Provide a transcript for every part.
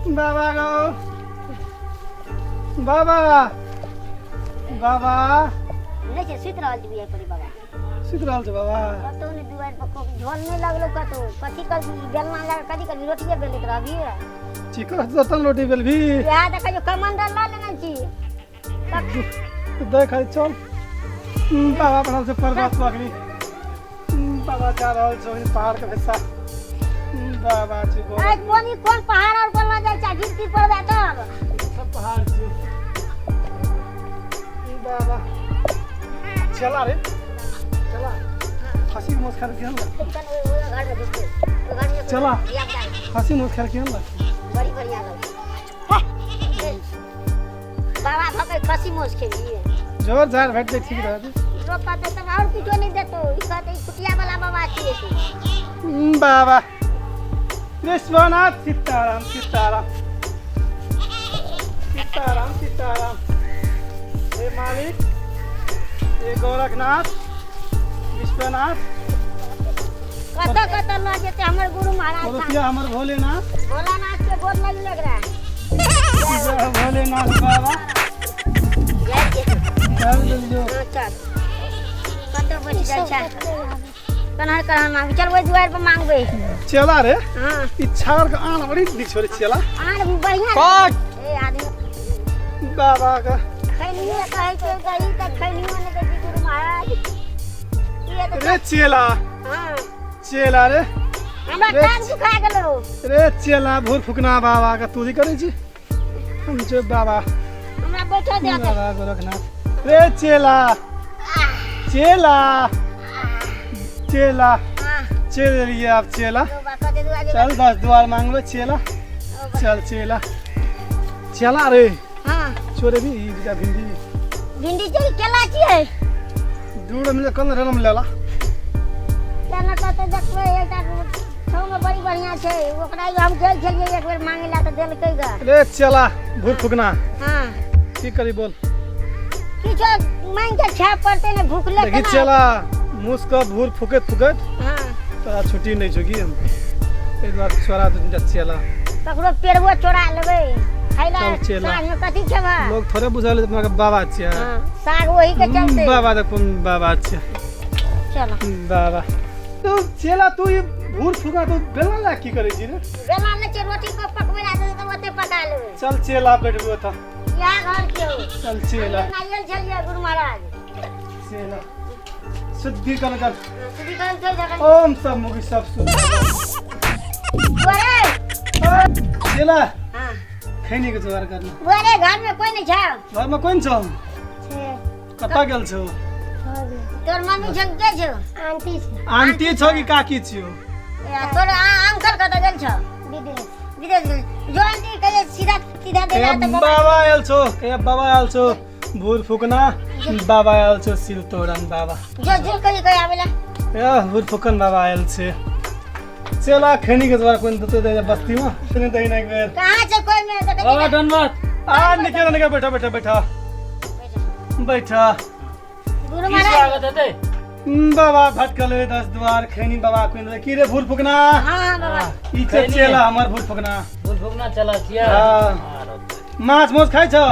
बाबा गो बाबा बाबा नहि छै सुति रहल छी परी बाबा सुति रहल छै बाबा कतौ नहि दुआरि पर झोल नहि लगलो कतौ कथी करबी बेलना लगा कथी करबी रोटिए बेलैत रहबी चिकन जतन रोटी बेलबी इएह देखै जो कमंडल लऽ लेने छी देख चल बाबा बनल छै पर्वत पकड़ी बाबा जा रहल छौ पहाड़ के हिस्सा बाबा छी आइ कोन ई कोन पहाड़ और बनल जाइ छै गिनती पड़बै तब सब पहाड़ छी बाबा चला रे चला खसी के मांस खा के ना चला खसी मांस खा के ना बड़ी बढ़िया लगे बाबा भके खसी मांस खेलिए जोर झार भेट जाए ठीक रहत लोग कहते तब और कुछो नहीं देतो ई कहते ई कुटिया वाला बाबा छिए बाबा विश्वनाथ सीताराम सीताराम सीताराम सीताराम हे मालिक हे गोरखनाथ विश्वनाथ कतऽ कतऽ लऽ जेतै हमर गुरु महाराज रुपया हमर भोलेनाथ भोलानाथ के गोर लग लग रहा जय भोलेनाथ बाबा जय जय चल जो हाँ चल कतऽ बैठ जाइ छै कन्हर कन्हर मांग चल ओहि दुआरि पर मांगबै चला रे हाँ ई छाड़ के आन बड़ी नीक छोरे चला आन भी बढ़िया काट ए आदमी बाबा का खैनिए कहै छै दही तऽ खैनियो नहि दै छै गुरु महाराज ई तऽ रे चेला हाँ चेला रे हमरा रे टांग दुखा गेलो रे चेला भूर फुकना बाबा का तू ही करै छी हम जो बाबा हमरा बैठो दे बाबा गोरखनाथ रे चेला चेला चेला हाँ चल रही आप चेला बाबा कते दुआ चल दस द्वार मांगबे चेला चल चेला चला रे हाँ छोरे भी ई दूटा भिंडी भिंडी छै केला छियै दूर मिले कल रलम लेला केना कतऽ देखबै एकटा छौमे बड़ी बढ़िआँ छै ओकरा हम गेल छलियै एक बेर मांगे ला तऽ देलकै ग रे चला भूर फुकना हाँ की करी बोल किछो मांगि के खाय पड़तै ने भूखले देखी केना चला मुस के भूर फुकैत फुकैत हाँ तोरा छुट्टी नहि छौ की हम एहि दुआरे चोरा दू तीनटा चेला ककरो पेड़बो चोरा लेबै खाय ला चल चेला। साँझमे कथी खेबै लोग थोड़े बुझल अपना के बाबा छियै हाँ साग वही के चलते बाबा तऽ कोन बाबा छियै चलो बाबा तू चेला तू ई भूर फुका तू बेलना ला की करै छी रे बेलना नहि छै रोटी को पकबै ला देतै तऽ ओते पका लेबै चल चेला बैठबो तऽ इएह घर के हो चल चेला नारियल छलियै गुरु महाराज चेला शुद्धिकरण कर शुद्धिकरण कर जखन ओम सब मुगी सब शुद्ध बुआरे चेला हाँ खैनी के जोगार करना बुआरे घर में कोई नहीं छौ घर में कोन छौ कतऽ गेल छौ तोर मम्मी छौ के छौ आंटी छै आंटी छौ कि काकी छियौ ए, तोर अंकल कतऽ गेल छौ विदेश विदेश गेल जो आंटी कहिए सीधा सीधा दे कहिया तऽ बाबा बाबा आयल छौ कहिया बाबा आयल छौ भूर फुकना बाबा आयल छौ सिल तोड़न बाबा जो जो कहिए कहिए आवेला ए भूर फुकन बाबा आयल छै चला खैनी के द्वारा कोन देते दे बस्ती में तने दही एक बेर कहाँ छै कोई में देखै बाबा धन्यवाद आ निकल निकल बैठा बैठा बैठा बैठा गुरु की महाराज स्वागत हेतै बाबा भटकल है दस द्वार खैनी बाबा कोन दे की रे भूर फुकना हाँ हाँ बाबा ई छै चेला हमर भूर फुकना भूल फुकना चला छियै हाँ। माछ मोछ खाइ छ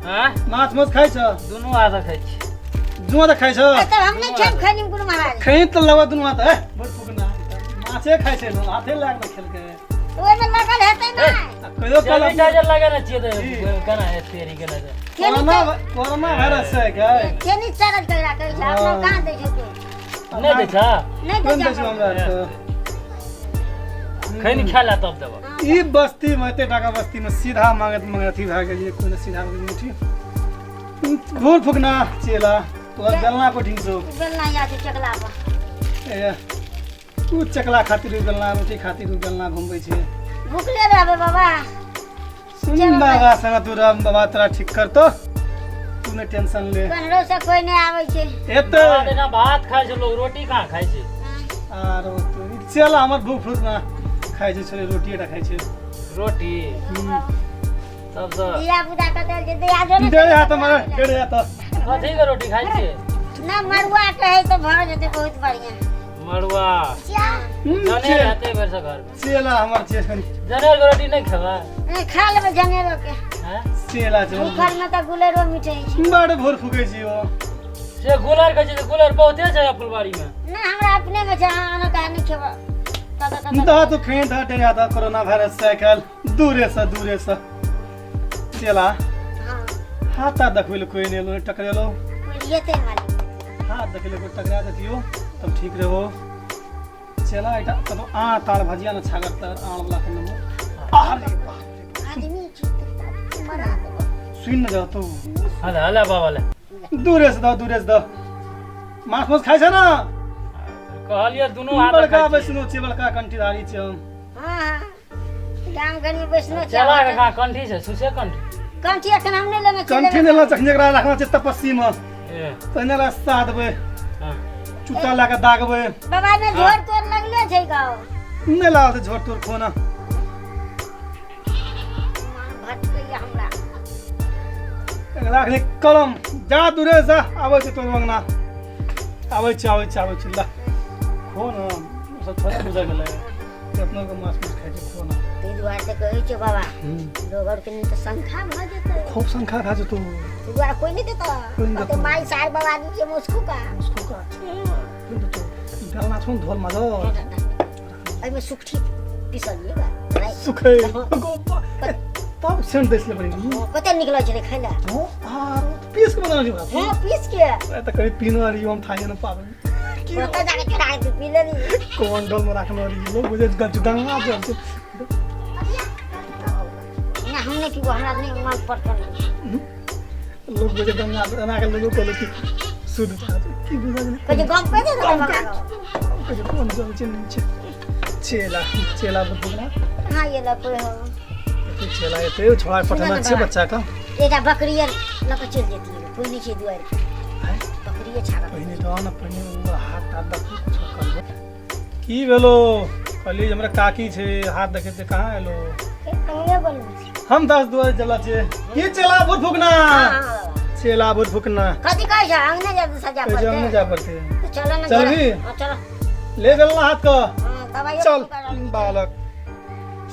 हाँ माछ मोछ खाइ छ दुनू हाथ खाइ छी दुनू तऽ खाइ छ ए, तब हम नहीं खेब खैनी गुरु महाराज खैनी तऽ लगवा दुनू हाथ है भूर फुकना माछे खाइ छै ने हाथे लाग ने खेलकै ओहिमे लगल हेतै ना आ कहियो काल सैनिटाइजर लगेने छियै तऽ केना हेतै रे केना हेतै? कोरोना कोरोना वायरस छै के केनी चरल करा कहै छै अपना कहाँ दै छै कोई नहि दै छ नहि कोन दै दै छै छौ हमरा तऽ? खैनी खाय ला तब देबऽ ई बस्ती में एते टाका बस्ती में सीधा मांगत मांगत अथी भए गेलियै कोइ सीधा मुठी भूर फुकना चेला तोहर बेलना कोठिन छौ बेलना या छै चकला पर ए तू चकला खातिर उ बेलना रोटी खातिर उ बेलना घुमबै छै भूखले रहबै बाबा सुन बाबा संग तू रह बाबा तोरा ठीक करतो तू नहि टेंशन ले कन्हरो से कोई नहि आबै छै एते भात एना भात खाइ छै लोग रोटी कहाँ खाइ छै आरो तू चल हमर भूख फूक ना खाइ छै छोरे रोटी टा खाइ छै रोटी तब तऽ धिया पुता कतऽ छै दिया जो ने डेढ़ हाथ हमर डेढ़ हाथ कथी के रोटी खाइ छियै ना मरुआ के है तऽ भऽ जेतै बहुत बढ़िया मड़ुआ हाँ। जनेर हेतै बेर से घर में। चेला हमर छै कनी। जनेर के रोटी नहि खेबै? नहि, खा लेबै जनेरो के। हैं? चेला छै। भूखल में तऽ गुलेरो मिठै छै। बड़ भोर फूकै छी ओ। से गुलर कहै छै तऽ गुलर बहुते छै फुलबाड़ी में। नहि, हमरा अपने में छै, अहाँ आनो तऽ नहि खेबै। तऽ तऽ दह तो खेन था टेरा था कोरोना वायरस से आइकाल्हि दूरे से दूरे से। चेला। हँ। हाथ ता देखबै लए कोइ नहि एलो, टकरेलो। कोइ एतै मालिक। हाथ देखै लए कोइ टकरा देतियो तब ठीक रहो। चेला एकटा कतौ आड़ ताड़ भजिया ने छागर तर आड़ वाला के नमो। अरे बाप रे। आदमी छी तऽ मरा देबो। सुन न जातो। हले हले बाबा ले। दूरे से दह, दूरे से दह। मांस मांस खाइ छै ना? कहलियै दुनू हाथ बड़का खाइ छी। वैष्णव छै, बड़का कंठीधारी छै हम। हँ हँ, गाम घर में वैष्णव छै। चेला के कहाँ कंठी छै? सुसे कंठी। कंठी एखन हम नहि लेने छी। कंठी नहि लेने, जखन एकरा रखना छै तपस्वी में। ए। तहने एकरा साधबै। हाँ। चुट्टा लए कऽ दागबै। बाबा ने झोर तोर लगले छै गाँव? नहि लागल छै झोर तोर खोना। मन भटकैया हमरा। एकरा अखनी कलम जा दूरे से आबै छै तोर अंगना। आबै छै, आबै छै, आबै छै। ला खो न, सब थोड़ा बुझा गेलै। अपनो के माछ माछ खाइ छै, खो न। ताहि दुआरे तऽ कहै छियौ बाबा, लोग आरके नहि तऽ शंखा भऽ जेतै। खूब शंखा खा जेतौ। ताहि दुआरे कोइ नहि देतौ। कोइ नहि देतौ। कहतै माइ सार बाबा जी मुस्कू का। मुस्कू का। कोइ देतौ। बेलना छौ ने धोल माजल। एहिमे सुखठी पिसलियै बा। सुखै। तब सेंट दै छलै बड़ी। कते नीक लगै छलै खाइ लए। हँ, आरो पीस के बनाबै छै। हँ, पीस के। ए तऽ कभी पीने रहियो हम थाइए न पाबै। ओतऽ जाके चढ़ा के पी लेली। कोन डोल में राखने रहियो लोग बुझे गंगा जल छै। ना, हम नहि पीबो, हमरा नहि मन पड़तल। लोग बुझे गंगा एना के लोग कहलक कि शुद्ध की बुझा गेलै। कहै छै गम कहि दे ने बाबा। कहै छै कोन जल छै नहि छै। चेला चेला बुझना। कहाँ एलक कोइ हो? एते चेला एते छोड़ा पठना छै बच्चा का। एकटा बकरी लऽ कऽ चलि जैतियै, कोइ नहि छै दुआरि पर। बकरिए छागल। पहिने तऽ ने पहिने ओ हाथ ताथ देखू कुछो करबो। की भेलो? कहली हमरा काकी छै, हाथ देखे छै, कहाँ एलो? अंगने बोलू। हम दस दुआरे चला छै। की चेला भूत फुकना? चेला भूत फुकना। कथी कहै छै? अंगने जा सजा पड़तै। अंगने जा पड़तै। तऽ चलो ने। चलबी? हँ, चलो। ले बेलना हाथ का। हँ, दबाइयो चल बालक।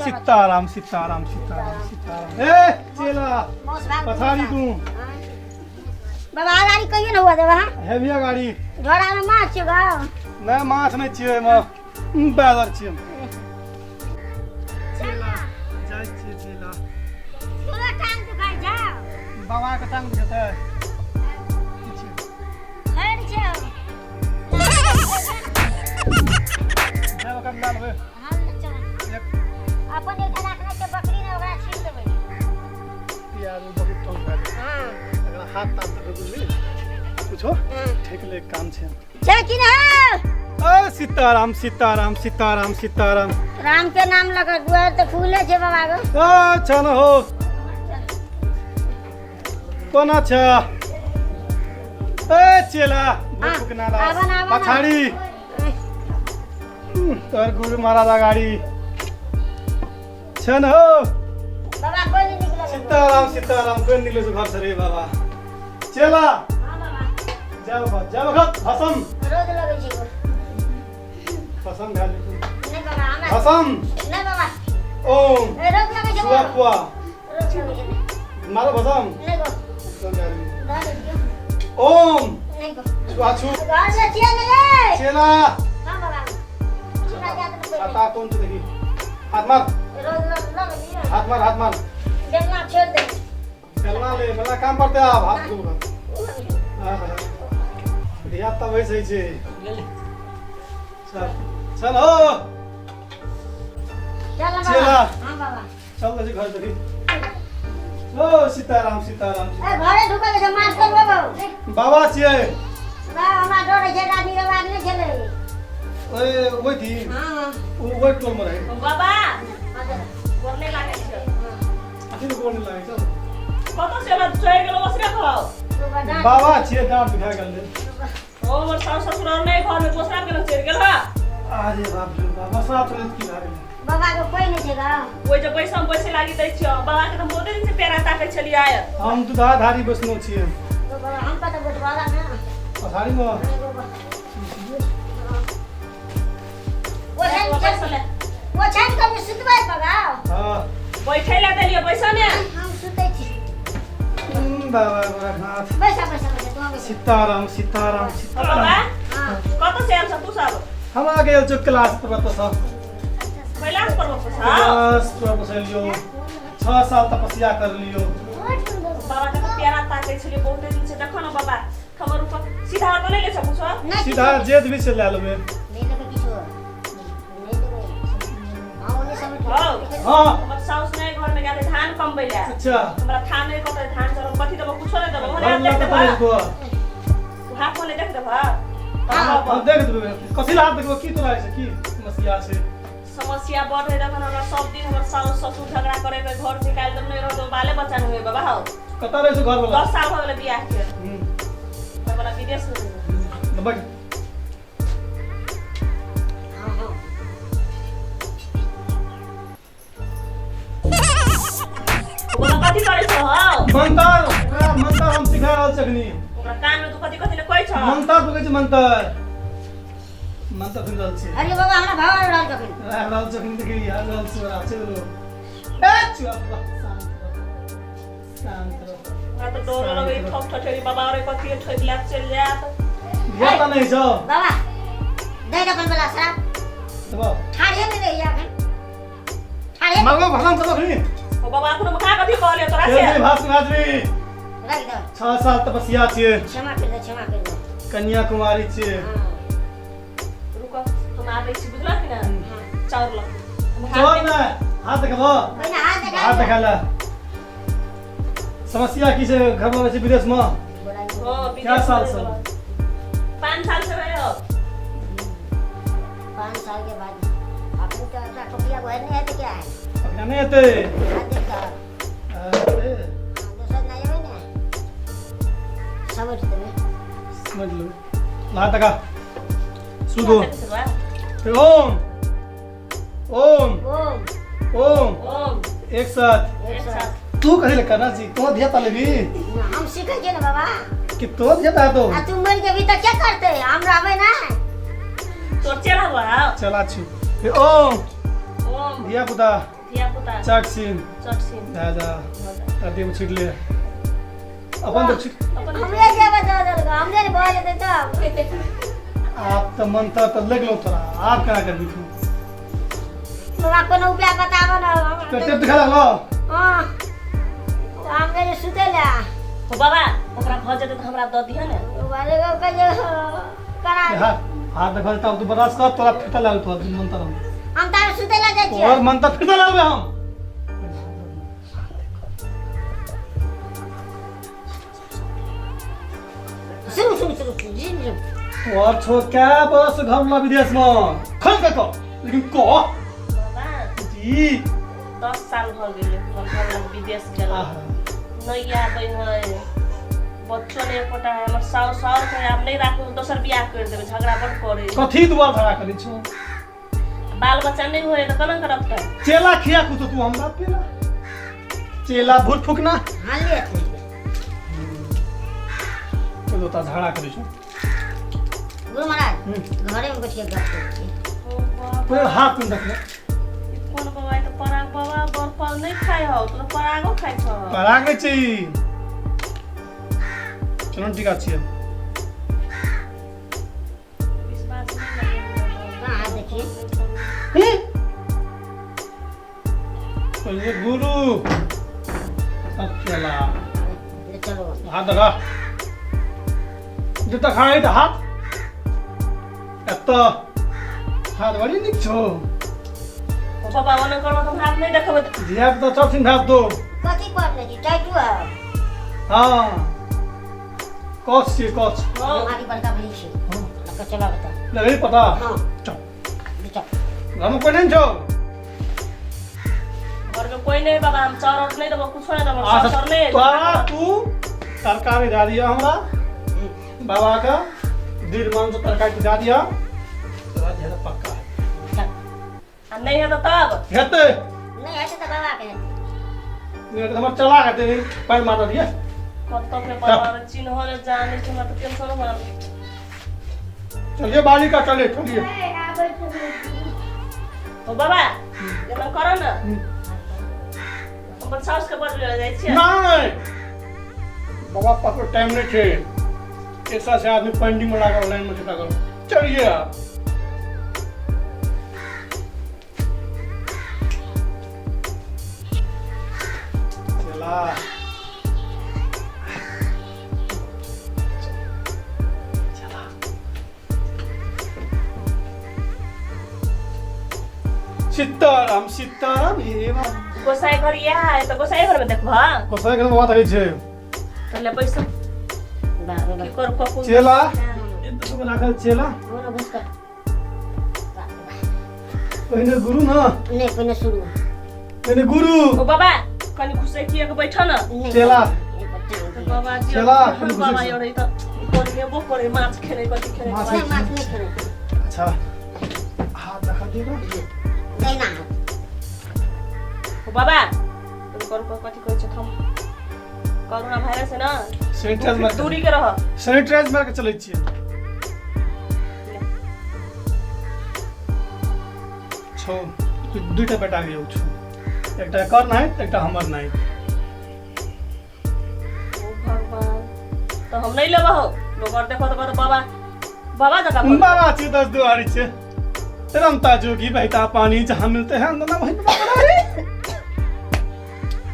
सीताराम सीताराम सीताराम सीताराम। ए चेला पछाड़ी तू। बाबा गाड़ी कहियो न हुआ देबा। हेविया गाड़ी। झोरा में माछ छियो गाँव? नहि माछ नहि छियै, एहिमे बाजार छियै। चेला जाइ छियै चेला। तोरा टांग दुखाइ छौ? बाबा के टांग दुखेतै? खैर छौ। जाउ ओकरा लए लेबै। हम चल। अपन एकटा राखने छै बकरी ने, ओकरा छीन देबै। प्याज बहुत कम भए गेलै। हँ। एकरा हाथ ताथ देखै बुझली कुछो ठेक ले काम छै। छै कि ने? ए सीताराम सीताराम सीताराम सीताराम। राम के नाम लऽ कऽ दुआरि तऽ खुले छै बाबा गो। अच्छा न हो। कोना छ? ए चेला भूख ना ला। आबन, आबन। पछाड़ी तोहर गुरु महाराज गाड़ी छन हो। बाबा कोइ नहि निकलल। सीताराम सीताराम। कोइ निकले छै घर से रे बाबा? चेला। हँ बाबा। जाओ बा जाओ खत भसम। रोज लगै छै गो। भसम भए जेतौ। नहि बाबा, हमरा भसम। नहि बाबा। ओम। ए, रोज लगै छै छुआ बाबा। खुआ। रोज लगै छै। मारो भसम। नहि गो। भसम भए जेतौ। धऽ दियौ। ओम। नहि गो। छुआ छु। घर से छियै ने रे? चेला। हँ बाबा। हमरा जात नहि पड़ै। छाता कोन छै देखी। हाथ मार। रोज लग लग दियौ। हाथ मार, हाथ मार। बेलना छोड़ि दे। बेलना ले, बेलना काम पड़तै आब। हाथ धो। धिया पुता वैसे छै। चल चल हो। चल बाबा। चेला। हँ बाबा। चल देखी घर देखी। ओ सीताराम सीताराम। ए घरे ढुकल छै मार कर बाबा। बाबा छियै। बाबा हमरा डर होइ छै, आदमी के बात नहि छलै। ओए ओइ थी। हँ। ओ ओइ टोल में रहै। बाबा। हँ चल। गोर नहि लागै छै। अथी गोर नहि लागै छै। कतऽ से एलऽ? चढ़ि गेलौ ओसरे घर। बाबा छियै, डाँट दुखा गेल। ओ हमर सास ससुर आर नहि घरमे, दोसरा के लग चलि गेल हँ। अरे बाप रे बाप, बसरा चलैत की भए गेलै? बाबा के कोइ नहि छै गाँव। ओहि जे बैसम बैसे लागि दै छियौ बाबा के, तऽ हम बहुते दिन से पेड़ा ताकै छलियै आय। हम दुधाधारी वैष्णव छियै। बाबा हम कतऽ बैठवाला ने। पछाड़ी में। ओछाइन बैसल ले। ओछाइन कर सुतबै बाबा। हाँ। बैठे ला देलियो, बैसो ने। हम सुतै छी। बाबा गोरखनाथ। बैसा बैसा बैसा, तू बैसा। सीताराम सीताराम ओ बाबा। सीताराम। हाँ। कतऽ से आयल छ तू सब? हम आ गेल छौ क्लास पर तऽ कैलाश पर्वत पर छ? क्लास पर बसलियो, 6 साल तपस्या कर लियो। बाबा के तऽ प्यारा ताकै छलियै बहुते दिन से। देखो ने बाबा, हमर ऊपर सीधा तऽ नहि ले छ कुछो? नहि। सीधा जे देबी से लए लेबै। नहि लेबै किछो, नहि लेबै। हाँ, ओने सब। हौ। हाँ। हमर साउस नहि घर में गेल है धान कमबै ले। अच्छा। हमरा था नहि कतऽ धान चढ़ल, कथी देबो? कुछो नहि देबो। घर हाथ देख लऽ देबो। कऽ देबो। हाथ खोले देख देबो। हम देख देबै। कथी ला हाथ देखबो? की तोरा छै? की समस्या छै? समस्या बढ़ है। देखन, हमरा सब दिन हमर साउस ससुर झगड़ा करे के घर निकालि देब, नहि रहतो, बाले बच्चा नहि होय बाबा हौ। कतऽ रहै छै घरवला? 10 साल भऽ गेलै बियाह के। घरवला विदेश में रहै। तऽ बैठ। हाँ हाँ। बाबा, कथी करै छौ हौ? मंतर, ओकरा मंतर हम सिखा रहल छी अखनी। ओकरा कान में तू कथी कथी ने कहै छौ? मंतर पकड़ै छै, मंतर मंतर सुनि रहल छी। अरे बाबा, हमरा भाव आबि रहल कखन? आबि रहल छै अखनी, देखी, आबि रहल छै ओकरा, चलि गेलो। ए चुप, शांत रह, शांत रह। हमरा तऽ डर लगै, ठक ठठेरी बाबा रे, कथी ठोकि लए चलि जायत। धिया पुता नहि छौ? बाबा, दे दे अपन वाला शराब। देबो। ठाढ़े नहि रहिया एखन, ठाढ़े। मरबो भगवान करबो अखनी। ओ बाबा, अखनो कहाँ कथी कहलियै तोरा से? तेल भात सुनाजबी। रख दे। 6 साल तपस्या छियै। क्षमा कर दे, क्षमा कर दे। कन्या कुमारी छियै। हाँ। रुक, हम आबै छी, बुझलक कि ने? चाउर लऽ हम हाथ चल देख- ने, हाथ देखबो। पहिने हाथ देखा। हाथ देखा ले। समस्या की छै? घर में रहै छै विदेश में? हँ, क्या विदेश साल में से? रहै। 5 साल से रहै हो। 5 साल के बाद अपन तो अपना टोपिया घर नहीं है तो क्या है? अपना नहि हेतै। हाथ देख कऽ। अरे, हाँ, दोसर नहीं है ने, समझ तुम्हें। समझ लो, हाथ देखा, शुरू। हाथ देखै छै फिर ओम ओम। ओम। ओम। ओम। एक साथ। एक एक साथ। साथ। तू कथी ले करना जी? तो धिया लेबी? हम सीखे छियै ने बाबा। कि तो धिया तो आ तू मर जेबी तऽ क्या करते? हम रहबै ना। तोर चेला हुआ हौ। चला छु। फिर ओम। ओम। धिया पुता। धिया पुता। चट सिन। चट सिन। जा जा, राति में छीट ले अपन तो छीट। अपन। हमरे जेबै दऽ देलको, हमरे ने भऽ जेतै तब। आप तो मंत्र तो लग लो तोरा, आप केना करबी तू? बाबा, कोनो उपाय बताबऽ ने। तो टेप दिखा लगलो। हाँ, हमरे जे सुतै लए। हो बाबा, ओकरा भऽ जेतै तऽ हमरा दऽ दिहऽ ने। बाले कहियो करा। हाथ हाथ देखा तब तू बर्दाश्त कर, तोरा फिटा लागल तोरा मंत्र हम। हम तारे सुतै लए जाइ छियै। और मंत्र फिटा लागबे हम। शुरू शुरू शुरू जी जी। तोहर छो क्या बरस घर ला विदेश में, खोल के कह, लेकिन कह। बाबा। जी। 10 साल भऽ गेलै हमर घरवाला विदेश गेला। आहा। नहि आबै है, बच्चो नहि एकोटा है। हमर साउस और है, आब नहि राखू, दोसर बियाह करि देबै, झगड़ा बड़ करै। कथी दुआर धरा करी छो? बाल बच्चा नहि होइ तऽ केना के रखतै? चेला खिया कुछ तू हमरा पेला चेला भूत फूकना। हाँ, ले। चलो ता झगड़ा करी छो। गुरु महाराज। घरे में बैठ के गप करै छी। ओ बाबा। पूरा हाथ में देखले। ई कोन बाबा? ई तऽ पराग बाबा, बड़ फल नहि खाइ हौ, तू तऽ परागो खाइ छौ। पराग नहीं चाहिए, चलो ठीक छियै। विश्वास नहि लगै। कहाँ? हाथ देखिए। पहिले गुरु सब चला। ले चलो। हाथ देखा, जूता खाई तऽ हाथ एतऽ, हाथ बड़ी नीक छौ। ओ बाबा, ओना करबऽ तऽ हम हाथ नहि देखबै। धिया पुता सब सिंह हाथ दो। कथी पढ़ने छी? टैटू है? हाँ, कच छियै, कच। हँ। बीमारी बड़का भरी छै। लऽ चला बता। नहीं पता। हाँ। चल। ले चल। घरमे कोइ नहीं छौ? घरमे कोइ नहि बाबा, हम चाउर उर नहि देबो, कुछो नहि देबो। अच्छा। सर नहि। तोरा तू तरकारी दए दिअ हमरा बाबा का, दीर्घ मांस तरकारी दए दिअ, तोरा जे पक्का है। चल। आ नहि हेतौ तब? हेतै। नहि हेतै तऽ बाबा के हेतै। नहि हेतै तऽ हमर चला हेतै, पानि मार दिअ। कतऽ के बाबा चिन्ह ने जानै छै, हमरा तऽ टेंशन हो। चलिए बालिका, चलिए चलिए। आबै छै। ओ बाबा एना करऽ ने, अपन साउस के बजबै लए जाइ छियै। नहीं, बाबा पास टाइम नहीं छे। एक साल से आदमी पेंडिंग में लागल, लाइन में लागल। चलिए आप। चला चला सीताराम सीताराम हे बाबा। गोसाई घर इएह है तऽ गोसाई घर में देखबह? गोसाई घर में बात होइ छै। तऽ ले बैस। बाप रे की बाप। कर ककू चेला एतऽ राखल चेला। बोलो घुस कर। बाप रे बाप। पहिने गुरु न। नहि, पहिने शुरू। पहिने गुरु। ओ बाबा कनि घुसैकिए के बैठ न। नहि, चेला। एक बच्चा तऽ बाबा जी चेला, कनि कनि बाबा घुसैक। यौ रे, तऽ बनेबो करे माछ खेने कथी खेने? माछ। नहि, माछ नहि खेबै। अच्छा, हाथ देखा दियौ न। दाहिना हाथ। ओ बाबा कर कथी कहै छै, थम कोरोना वायरस है न। सैनिटाइज मार। दूरी के रह। सैनिटाइज मार के चलै छियै। छौ दुईटा बेटा के छौ, एकटा एकर नहि, एकटा हमर नहि। ओ भगवान, तऽ हम नहि लेबह हौ। लोग और देखो तऽ कहत बाबा बाबा जकाँ बोलतौ। बाबा छी 10 दुआरी छै। रमता जोगी बहता पानी, जहाँ मिलते हैं अंदर वहीं पे बाबा रे।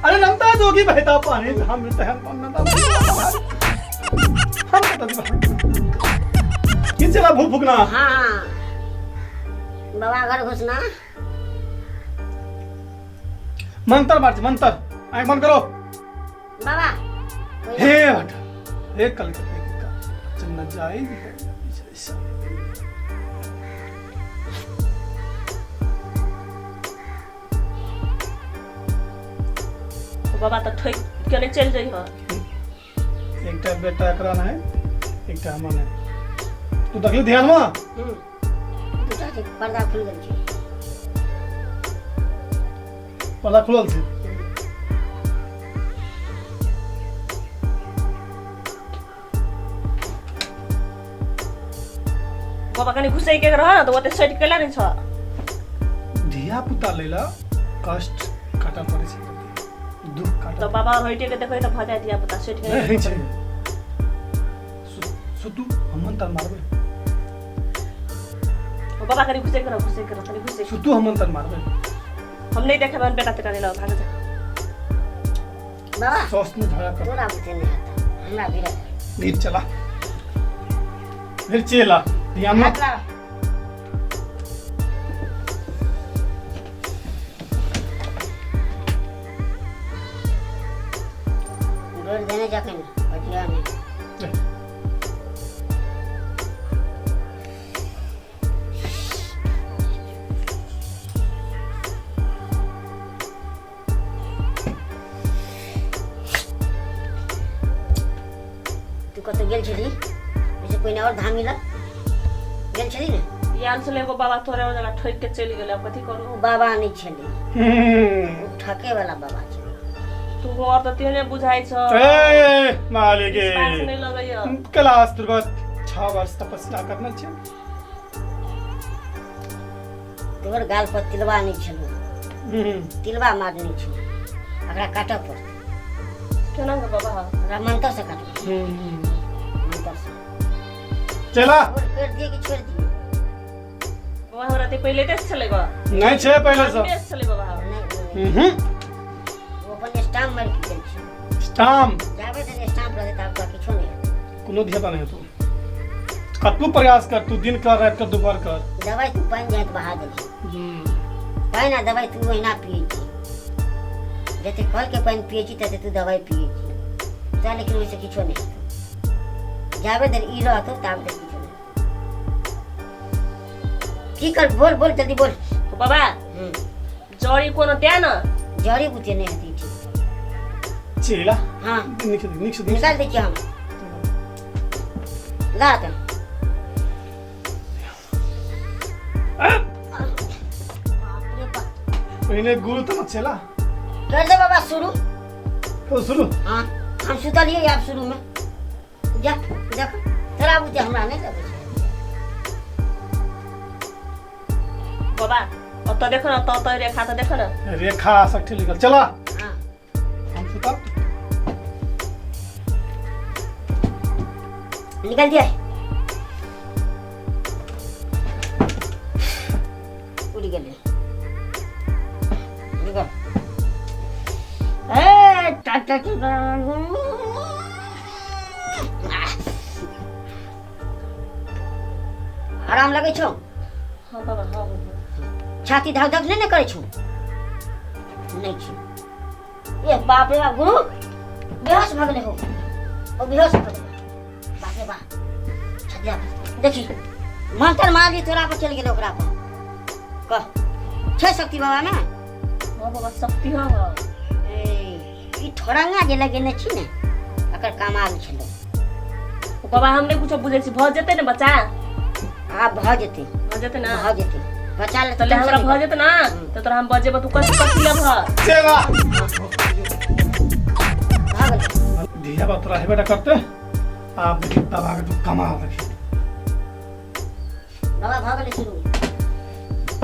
अरे रमता जोगी बहता पानी, जहाँ मिलते हैं अंदर वहीं पे बाबा रे। हम कतऽ जेबै? की चला भूख फूकना? हाँ हाँ, बाबा घर घुसना। मंत्र मार, मंत्र। आँख बंद करो। बाबा। हे भट हे कलकत्ते का चलना जाए। ओ बाबा तऽ ठोकि के नहि चलि जइह। एकटा बेटा एकरा नहि, एकटा हमर नहि। तू देखली ध्यान में? दूटा छै, पर्दा खुलि गेल छै। पर्दा खुलल छै। बाबा कनि घुसै के रह न तऽ ओते सटि केला नहि छ। धिया पुता लैला कष्ट काटऽ पड़ै छै, दुख काटऽ। तऽ बाबा और हटि के देखै तऽ भऽ जाय धिया पुता सटि के। नहि होइ छै। सुतू, हम मंत्र मारबै। ओ बाबा कनि घुसै के रह, घुसै के रह, कनि घुसै। सुतू, हम मंत्र मारबै। हम नहि देखेबै, बेटा तेटा नहि लऽ भाग जा। बाबा। सौस में झगड़ा कर। तोरा बुते नहि हेतौ, हमरा भी रख। फिर चला, फिर चेला ध्यान में। हाथ लाओ। डोर देने जाके ने बचिया नहीं। ले। तू कतौ गेल छली ओहिसँ पहिने और धामी लग गेल छली ने? आयल छलै एगो बाबा तोरे जगह, ठोकि के चलि गेलै। आब कथी करू? ओ बाबा नहि छलै, ओ ठके वाला बाबा छलै। तू और तऽ तेहने बुझाइ छ। ए मालिक। विश्वास नहि लगैया। कैलाश पर्वत 6 वर्ष तपस्या करना छै। तोहर गाल पर तिलबा नहि छलौ। तिलबा मारने छौ, एकरा काटऽ पड़तै। केना के बाबा? एकरा मंत्र से काटऽ, मंत्र से। चला। छोड़ कर दिए कि छोड़ दिए? बाबा हमरा तऽ पहिले तेज छलै गो। नहीं छै पहिले से। बेस छलै बाबा। नहि, ओ नहि। ओ अपन स्टाम्प मारि के गेल छै। स्टाम्प। जाबे तक स्टाम्प रहतै ताबे तोरा किछो नहि हेतौ। कोनो धियापुता नहीं हेतौ, कतबो प्रयास कर तू, दिन कर, राति कर, दोपहर कर। दवाइ तू पानि जाइत बहा देलही। पानि आ दवाइ तू ओहिना पियै छी। जते कलके पानि पियै छी तते तू दवाइ पियै छी तोरा, लेकिन ओहिसँ किछो नहि हेतौ। जाबे धरि ई रहतौ ताबे धरि किछो नहि हेतौ। की कर, बोल बोल, जल्दी बोल। बाबा, जड़ी कोनो दे न। जड़ी बूटी नहि हेतै ठीक। चेला। हाँ। नीक से, नीक से। निकाल दै छियै हम, ला तऽ। बाप रे बाप। पहिने गुरु तऽ चेला। कर दे बाबा शुरू। तो शुरू। हाँ, हम सुतलियै आब शुरूमे। जा देख, तोरा बुते हमरा नहि लगै छै। बाबा। ओतऽ देखो ने, ओतऽ ओतऽ रेखा तऽ देखो ने। रेखा शक्ति लिखल। चला। हाँ। हम सुतब। निकल दिया, उड़ गेलै। निकल। ए टाटा। आराम लगै छौ? हाँ बाबा, हाँ बाबा। छाती धक धक नहि ने करै छौ? नहि छै। ए बाप रे बाप, गुरु बेहोश भऽ गेलै हो, ओ बेहोश भऽ गेलै। बाप रे बाप, छाती धक। देखी, मंत्र मारली तोरा पर चलि गेलै ओकरा पर। कह, छै शक्ति बाबा ने? हाँ बाबा, शक्ति हाँ हाँ। ए, ई ठोरंगा जे लगेने छी ने, एकर कमाल छलै। बाबा, हम नहि कुछो बुझै छी, भऽ जेतै ने बच्चा? आब भऽ जेतै। भऽ जेतै ने? भऽ जेतै बच्चा ले। तऽ ले, हमरा भऽ जेतै ने तऽ तोरा हम बजेबो, तू कथी कथी लेबह? सेवा। भऽ गेलै। धिया बाप तोरा हेबे करते। आब देखी बाबा के तू कमाल देखी। बाबा, भऽ गेलै शुरू।